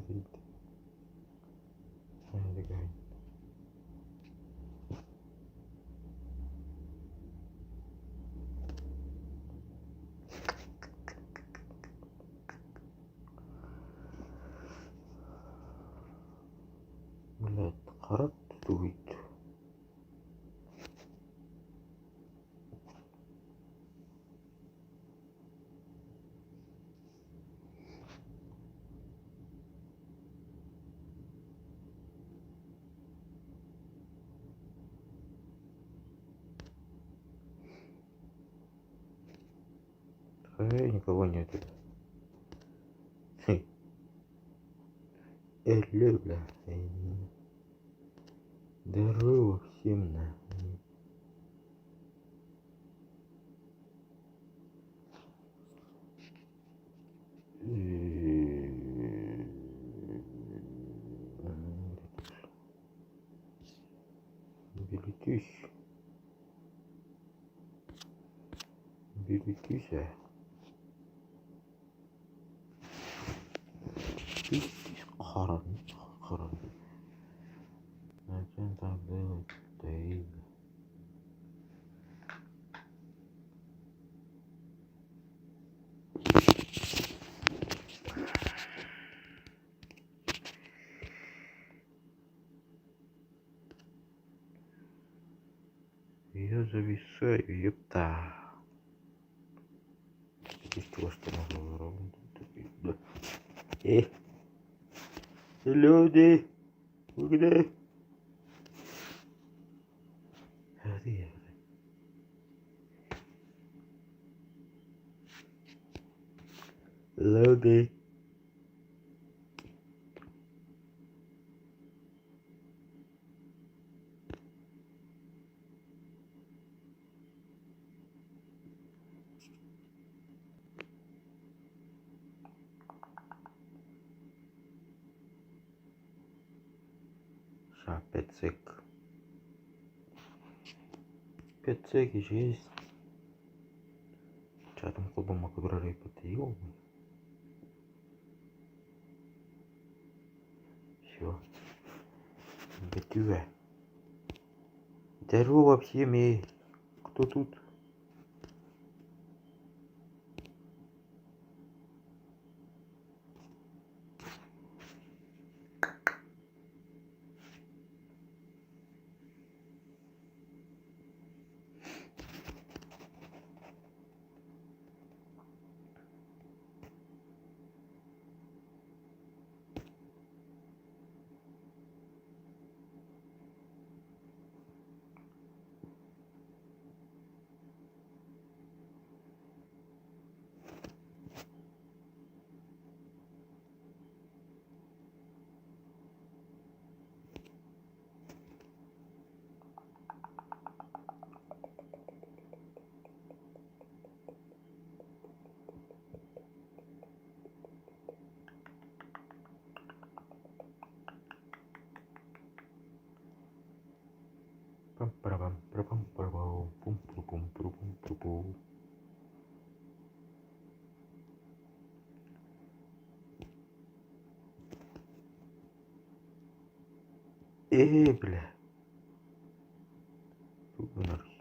Блядь, хара тугуй? Эй, никого нет. Элле, бля. Здорово всем на. Беретесь. Беретесь, а. Харан, харан. Зачем так делать-то, Я зависаю, ёпта. Э, люди, вы где? Люди. Ша, 5 сек. 5 сек есть. Чатым холбоммокко турар эбиппит Все. Бүтүө. Здорово всем, эй. Кто тут? Пам-парабам, парабам, парабам, пум-пу-пум, пу-пум, пу-пум. Ээ, бля. Тугу гынарый?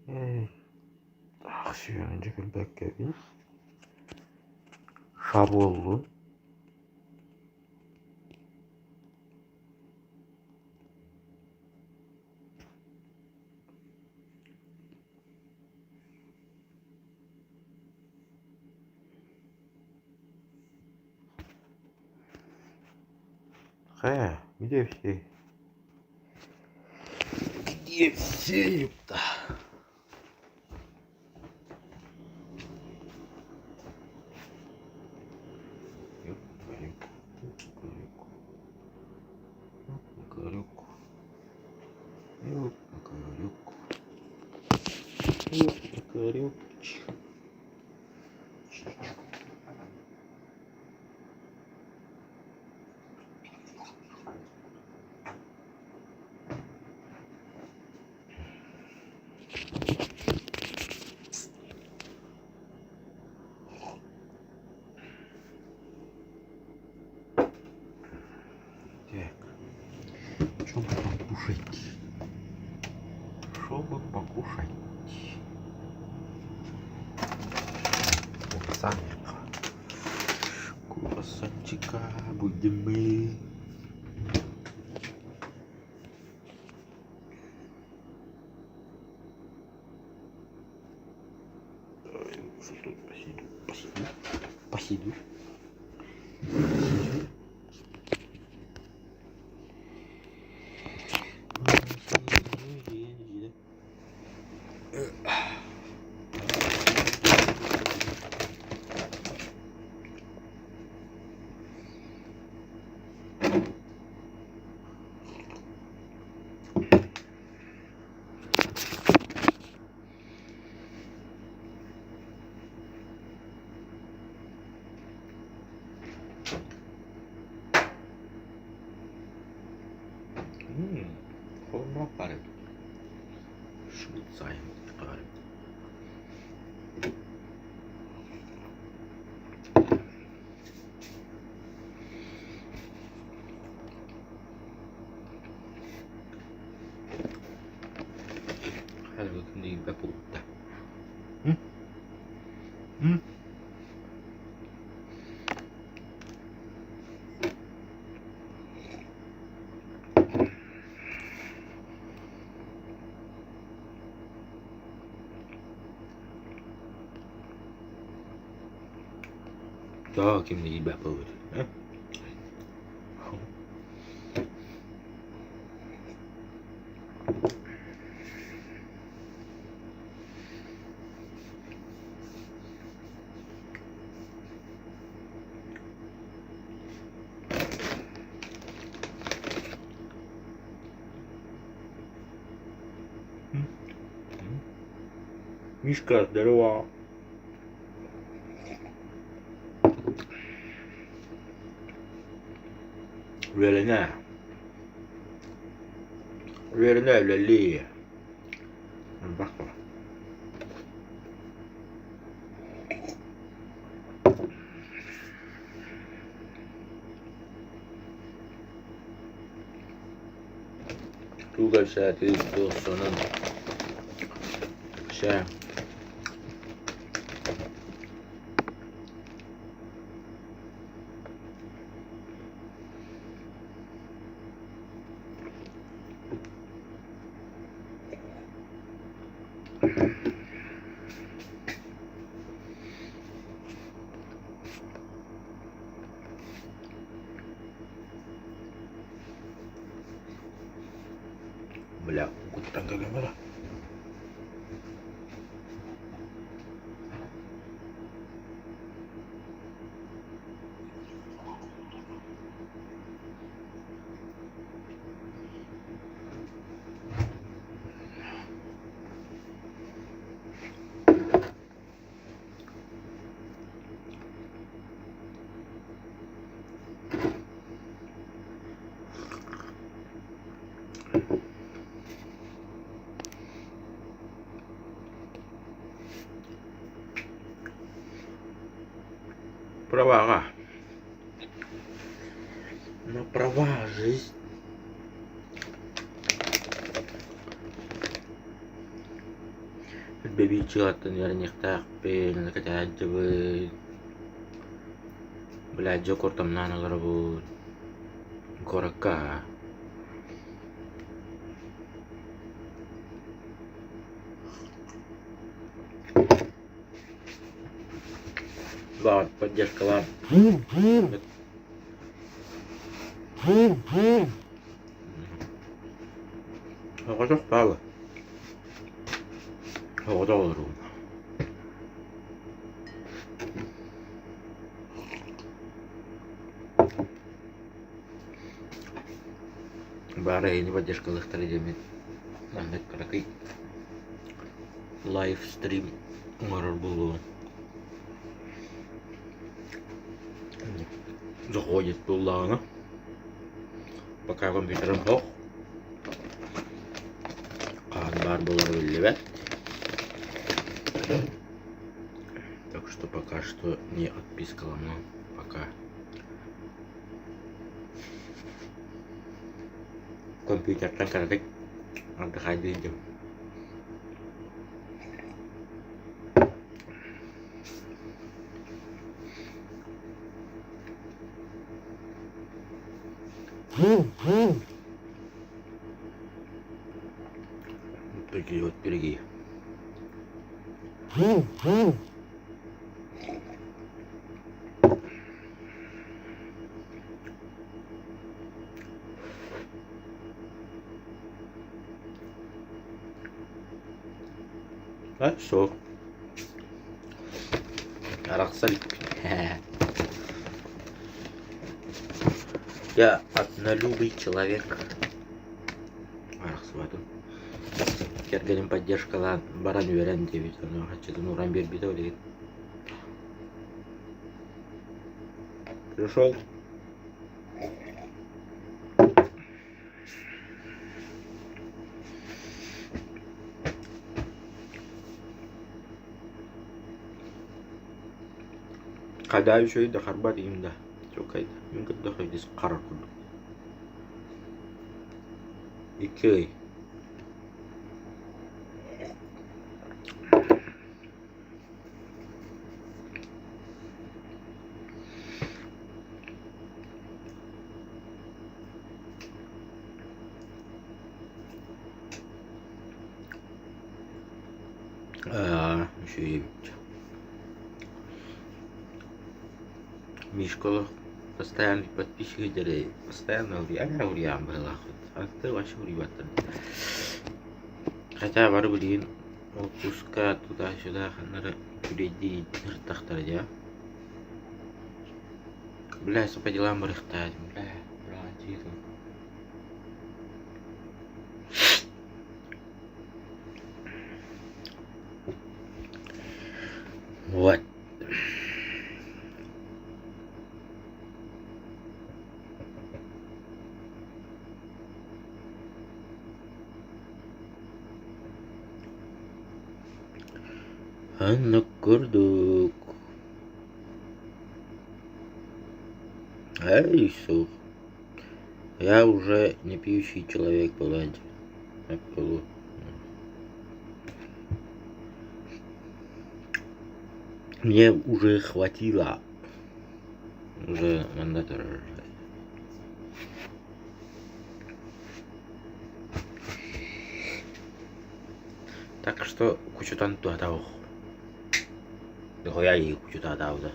Эй, ахсыйан дьэ кэлбэккэбин. Ша буоллун. Хайа, где все? Где все, ёпта? Ёп. Ларёкчик. Так, что бы покушать? Что бы покушать? Круассанчика. Круассанчика будем мы. Что тут посиду, посиду, посиду. Посиду. Холуммах баар эбит. Швейцария баар эбит. Хайа буолта. Тоҕо ким да буолбут Мишка, здорово. Үөрэнэ. Үөрэнэ үлэлии. Элбэх Тугу кэпсээтигит, туох сонун? Кэпсээ. Бля, куттан кэлэн Праваҕа. На права жизнь. Бэбииччилэртэн үөрэниэхтээхпин, кэтээччибин, блядь, дьэ куртамнаан олоробун, куоракка. Баҕар поддержкалаан Оҕотох баала. Оҕотох олоруум. Баара эһини поддержкалыахтара диэммин маннык кыракый лайв стрим. Оҥорор буолуоҕун. Заходит буоллаҕына, пока компьютерым суох, хаһан баар буолара биллибэт. Так что пока что не отпискалана пока. Компьютертан кыратык отдыхайдыйдым. Вот такие вот пироги. А суох. Арахса иликпин. Я однолюбый человек. Арахсыбатым. Кэргэним поддержкалаан баран үөрэн диэбит, ону хаччытын ууран биэрбитэ ол иһин. Пришел. Хайдаа үчүгэй да харбат иһим да чуолкайда мин көрдөххө ити харар курдук Икки ый Аа, үчүгэй эбит. Мишкалах постоянный подписчиктары постоянно уруйаан быһыылаахпыт. Аты вообще уруйбаттар. Хотя бары билигин отпуска туда-сюда ханна эрэ күүлэйдии сырыттахтара дии. Бля, по делам барыахтаатым, бля, Вот. Оннук курдук. Эй, суох. Я уже не пьющий человек была. Мне уже хватило. Уже мандатор. Так что кучутан туһатаох. Дохуя и кучутаатаабыта.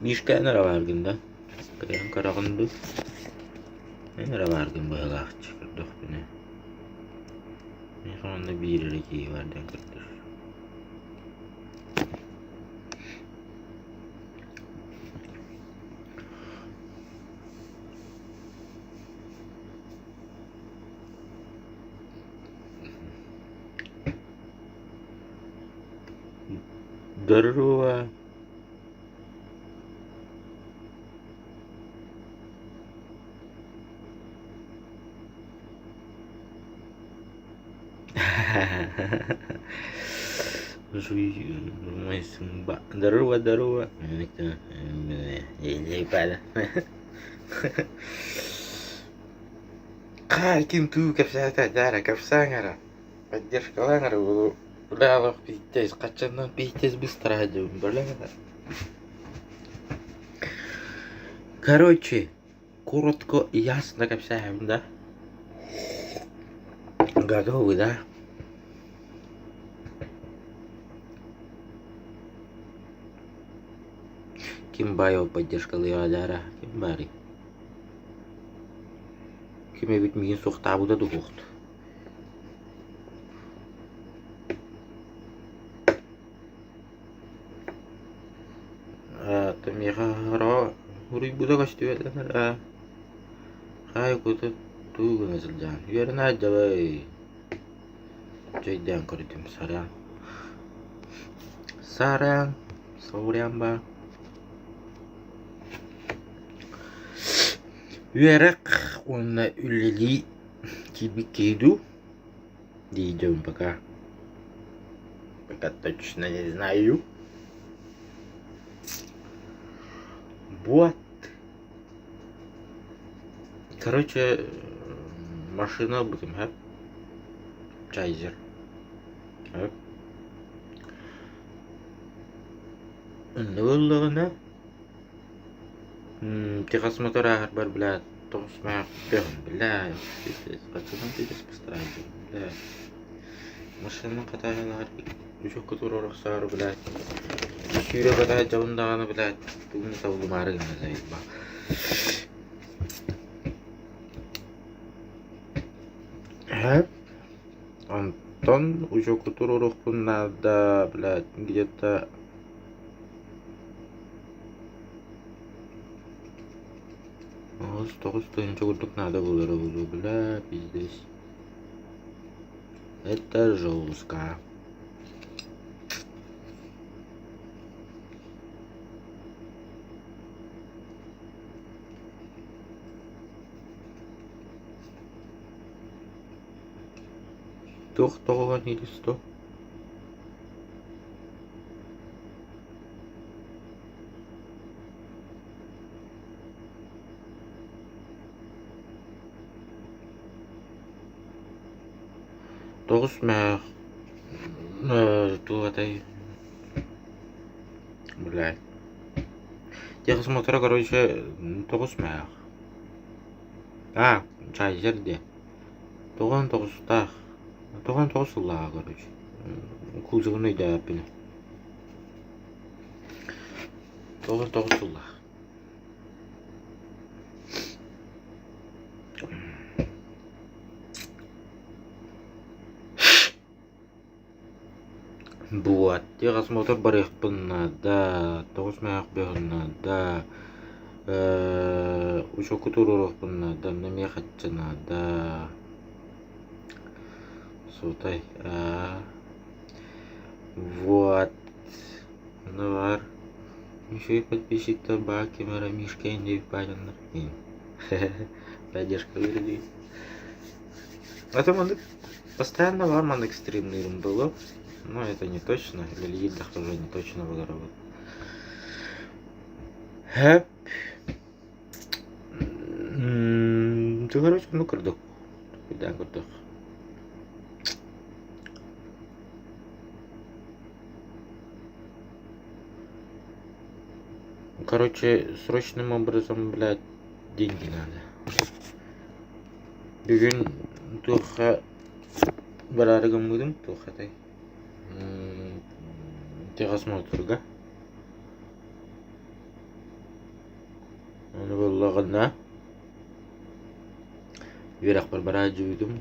Мишка эн эрэ бааргын да? Кыайан көрөҕүн дуу? Эн эрэ бааргын быһыылаах көрдөхпүнэ. Миэхэ манна биир эрэ киһи баар диэн көрдөр. Здорово! Здорово, здорово. Хай, ким туу кэпсээтэ, дьара кэпсээҥ эрэ, поддержкалааҥ эрэ бля олох пиздец, хаччанан пиздец быстро дьон, бля. Короче, коротко и ясно кэпсээһэбин да? Готовы, да? Ким баай ол поддержкалыаҕа дьара, ким баарый? Ким эбит миигин суохтаабыта дуһуохт. Это миэхэ уруйбута көстүбэтэ ээ. Хаай кута туу гына сылдьаҕын. Үөрэнэ сылдьабый. Чэйдээн көрдүм саран. Саран, сорян ба. Үөрэх уонна үлэлии киирбит киһи дуу дии дьон пока. Пока точно не знаю. Вот. Короче, машина ылбытым сөп. Чайзер. Сөп. Онно буоллаҕына техосмотр ааһарбар бля тоҕус мөһөөхпүн бля бля машина хатааһылаһар учуокка туруора охсоору блядь сүүрэ көтө сылдьабын даҕаны блядь тугун да табыллымаары гынна заебал Сөп. Онтон учуокка туруоруохпун наада блядь где-то 9 тыһыынча курдук наада буолара буолуо бля пиздец. Это жестко. Туох тоҕо или что? Тоҕус мээх туох этэй блядь техосмотра короче тоҕус мээх а чайзер диэн тоҕон тоҕустаах тоҕон тоҕус сыллааҕа короче кузовын өйдөөбөппүн тоҕон тоҕус сыллаах Буот, техосмотр барыахпын наада, тоҕус мөһөөх бөһүн наада, учуокка туруоруохпун наада, онно эмиэ хаччы наада. Суотай Вот, онно баар үчүгэй подписчиктар баар ким эрэ Мишка диэбит баайданнар Поддержкалыыр дии. Это маннык постоянно бар маннык стримныырым было. Но это не точно. Үлэлиир уже не точно буолара вот. Хэп. Короче, ну курдук. Да, курдук. Короче, срочным образом, блядь, деньги надо. Бүгүн туохха бараары гыммытым туох этэй техосмотрга Ону буоллаҕына үөрэхпэр бараа дьуйдум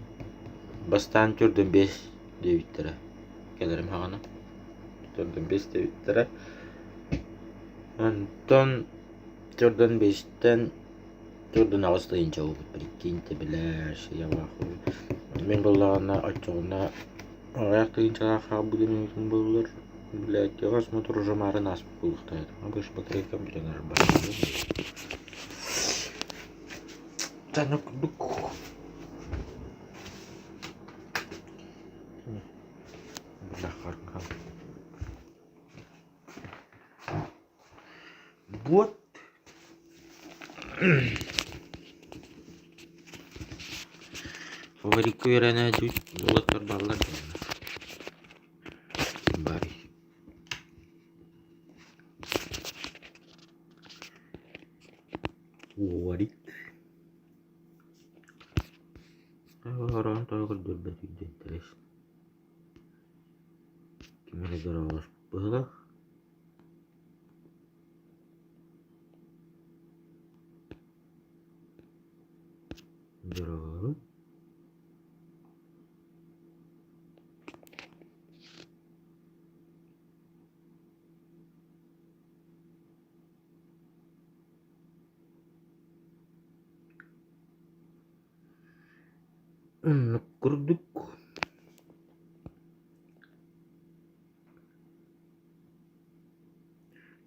бастаан төрдүн биэс диэбиттэрэ кэлэрим хаҕана төрдүн биэс диэбиттэрэ онтон төрдүн биэстэн төрдүн аҕыс тыһыынча буолбут прикиньте бля я в ахуе мин буоллаҕына оччоҕуна аҕыйах тыһыынчалаах хаалбытым эбитин буоллар блядь техосмотр уже маарын ааспыт буолуохтаах этим обычно батарейкам бүтэн эрэр курдук Вот. Фаворикка үөрэнээччи уолаттар бааллар Бары. Фаворик. Ороон тоҕо көрдөрбөт интересно. Ким эрэ дорооболоспут быһыылаах. Дорооболорун. Оннук курдук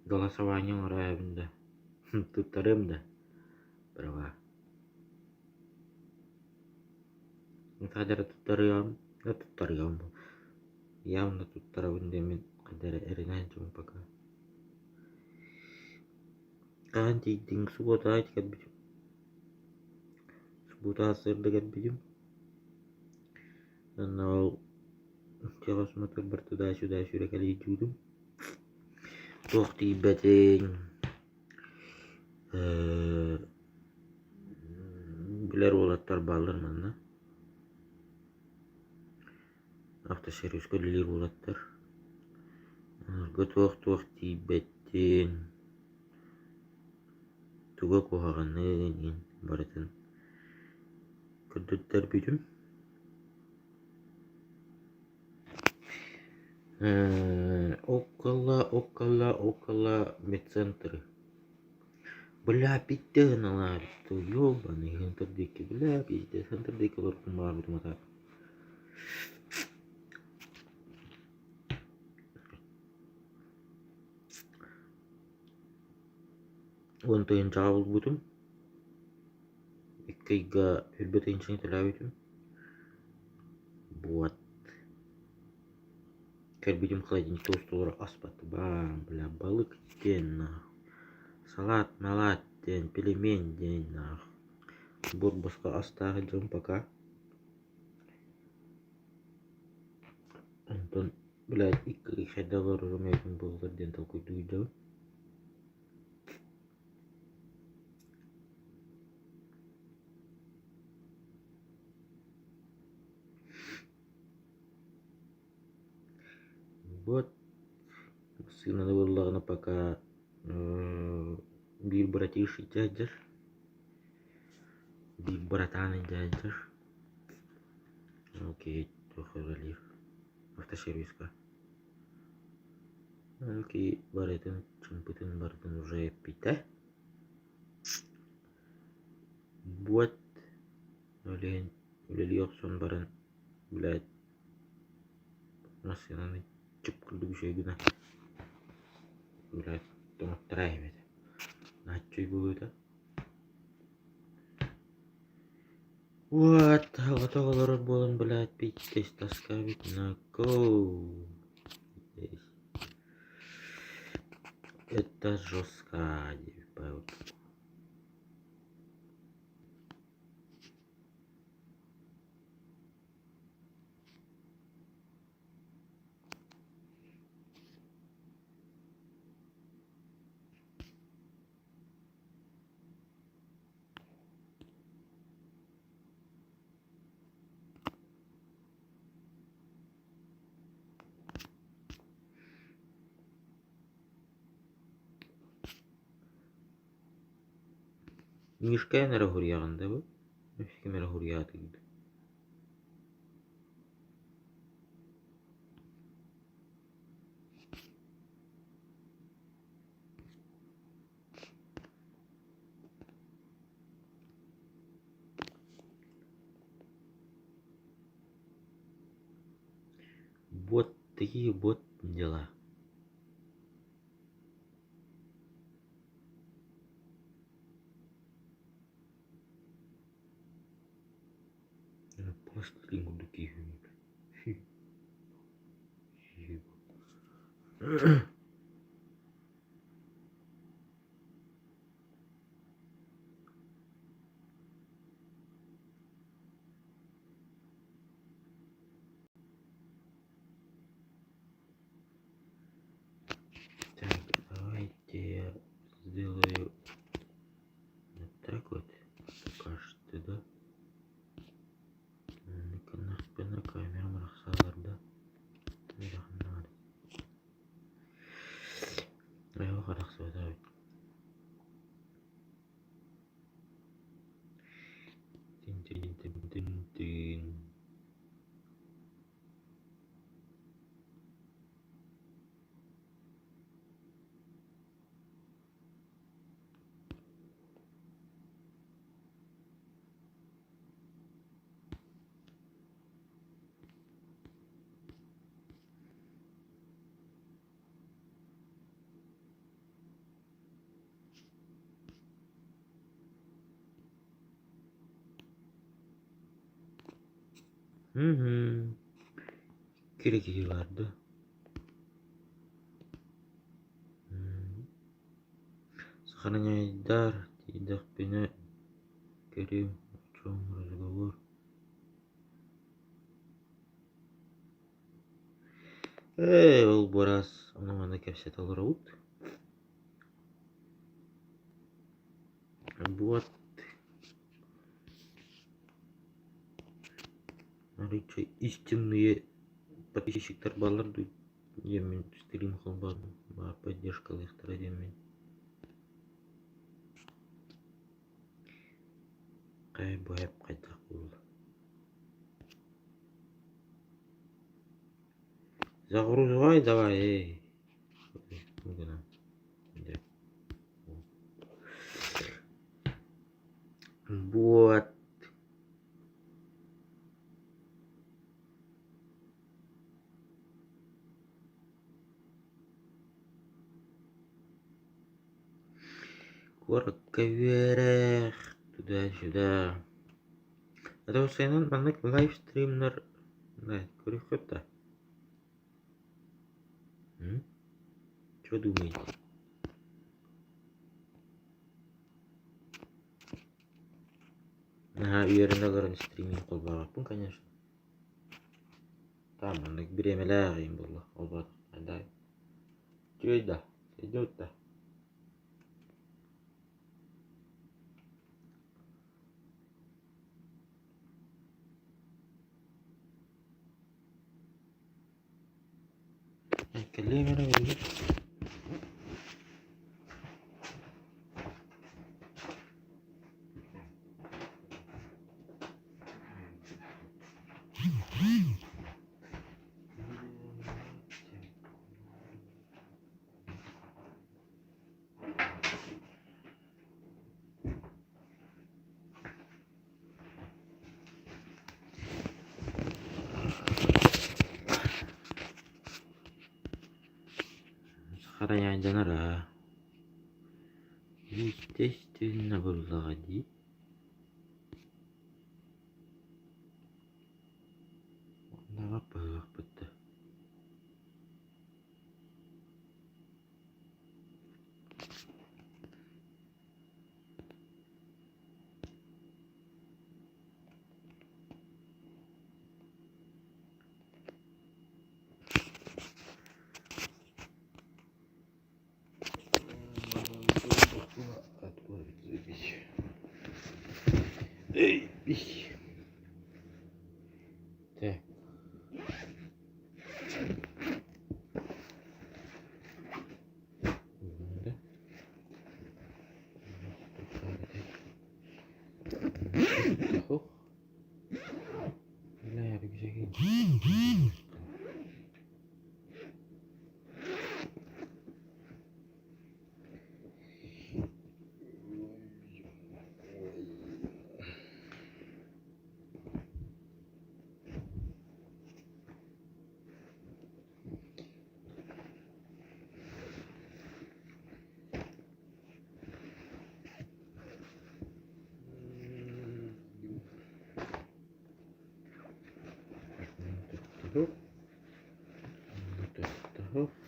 голосование оҥороойобун да, туттарыам да права. Хайдах туттарыам, туттарыам явно туттарабын диэммин хайдах эрэ эрэнэ сылдьабын пока. Хаһан тиийдиҥ субуотаҕа кэлбитим. Субуотаҕа сарсыарда кэлбитим. Уонна ол техосмотрбар туда-сюда сүүрэкэлиирдиибитим. Туох тиийбэтин билэр уолаттар бааллар манна. Автосервиска үлэлиир уолаттар. Олорго туох-туох тиийбэтин, туга куһаҕанын иһин барытын көрдөрдөрбүтүм. Около, около, около медцентры. Бля, пиздец наладил, ёбаный центр диэки, бля, пиздец, центр диэки олорбутум баҕарбытым а так. Уон тыһыынчаҕа булбутум. Икки ыйга сүүрбэ тыһыынчаны төлөөбүтүм. Вот. Кэлбитим холодильникка устуулара аспат баам, бля, балык диэн нах, салат-малат диэн, пельмень диэн нах. Бур-босхо астаах дьон пока. Онтон, блядь, икки ый хайдах олорорум эбитин буоллар диэн толкуйдуу сылдьабын. Вот массыынаны буллаҕына пока биир братиш илдьэ сылдьар, биир братан илдьэ сылдьар. Окей, туох үлэлиир автосервиска. Окей, барытын чымпытын барытын уже эппитэ. Вот ол иһин үлэлии охсон баран блядь массыынаны чып курдук үчүгэй гына блядь тоҥоттора эбит наһаа буолуо Вот оҕото олорор буолан блядь пиздец таскаабыт нако это жестко диэбит. Мишкаан эрэ уһуруйаҕын да бу? Ким эрэ уһуруйаатыгыт? Вот такие вот дела. Пластилин курдук киһи. Так, давайте я сделаю вот так вот. Пока что, да? На камерам арахсалар да. Арахсыбата Тин-тин-тин-тин-тин. Икки эрэ киһи баар дуо? Сохраняйдар тиийдэхпинэ көрүөм, о чем разговор. Ээ, ол быраас ону-маны кэпсэтэ олоробут. Вот. Арыычча истинные подписчиктар бааллар дуу диэммин стрим холбоотум баар поддержкалыахтара диэммин. Хайа бу эп хайдах буолла? Загружай давай, эй. Вот. Куоракка үөрэх, туда-сюда. Это сайынын маннык лайвстримнар көрүөххүт да? Что думаете? Наһаа үөрэнэ олорон стриминг холбообоппун, конечно. Там маннык бириэмэлээх иһин буолла, холбоотохпуна Үчүгэй да, сылдьыбыт да. Кэллиэм эрэ билигин. Сахарайаайданар аа Естественно буоллаҕа дии. Оннооҕор быһыахпыт да. Так. Это что?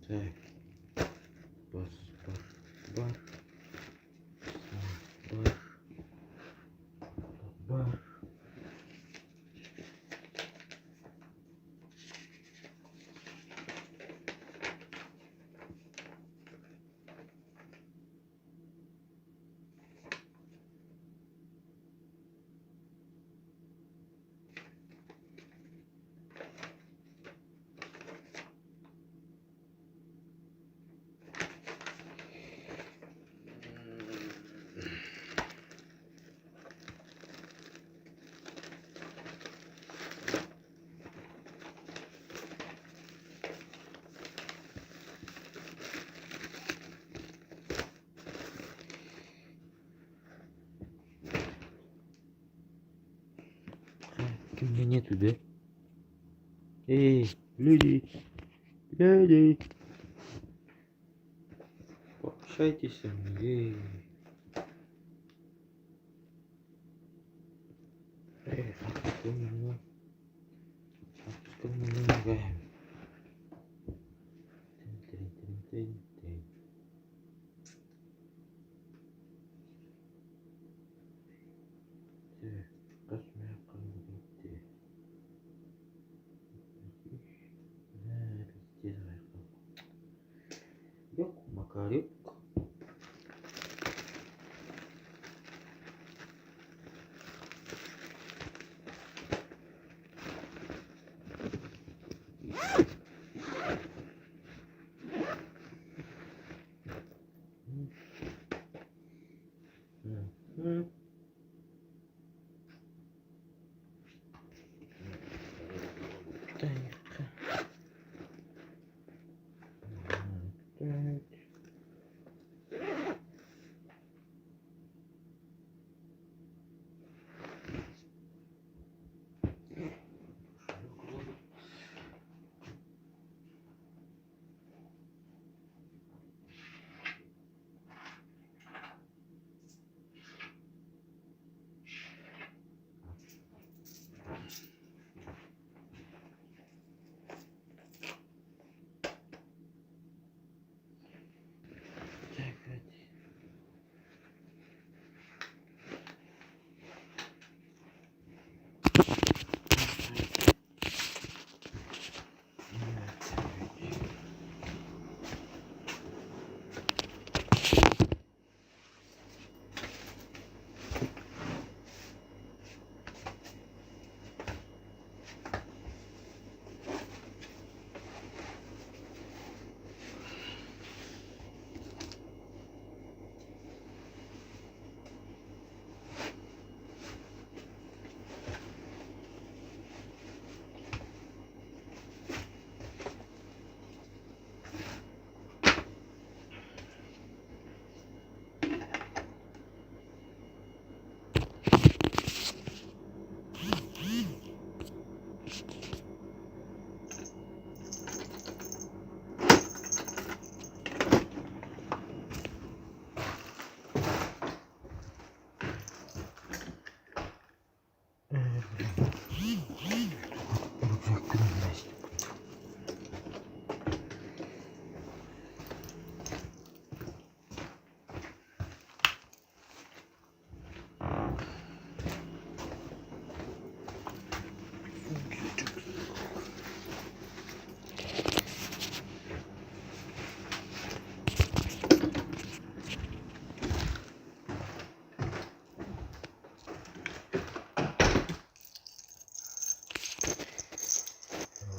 Так. Бас, бар, бар. Бар. Бар. Меня нету, да? Эй, люди, люди, пообщайтесь со мной, эй. Эй, Макарюк.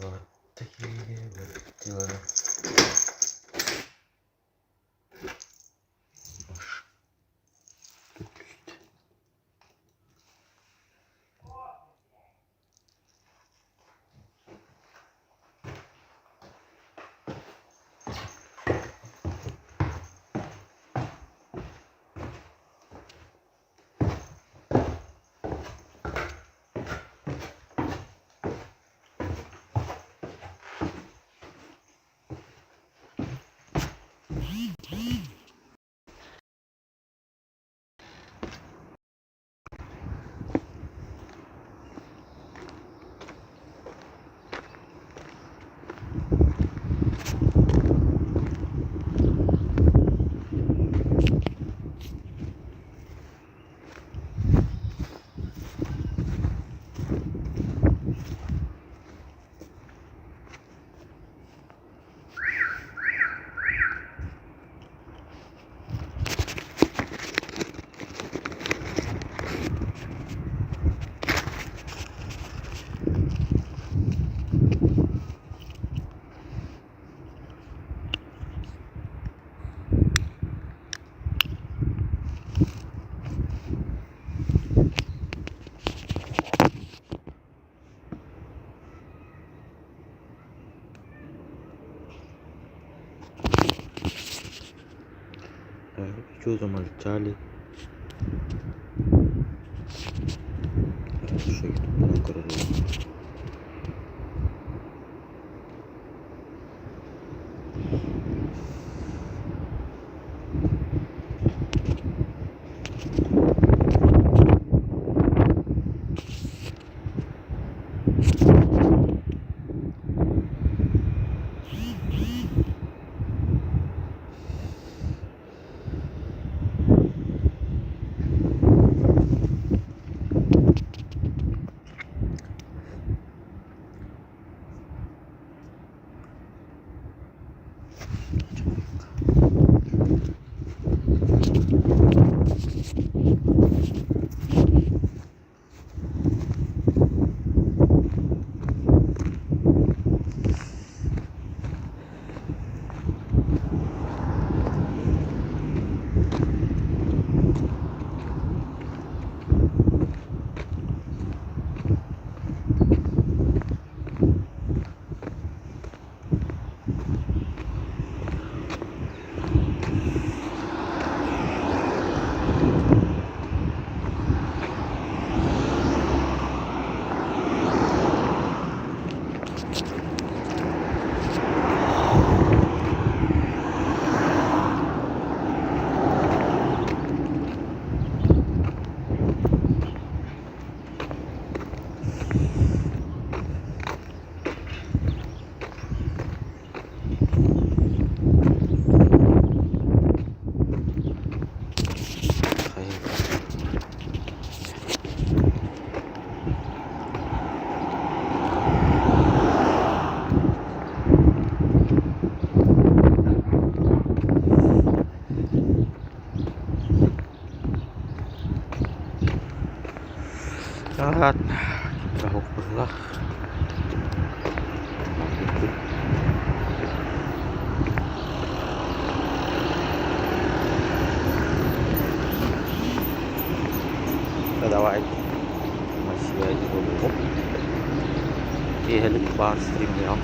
Вот такие вот дела. Что замолчали? Өссө ютубтан көрөр эбит. Ладно, быһылах. Давай на связи буолуоҕум. Киэһэлик баар стримниэҕим.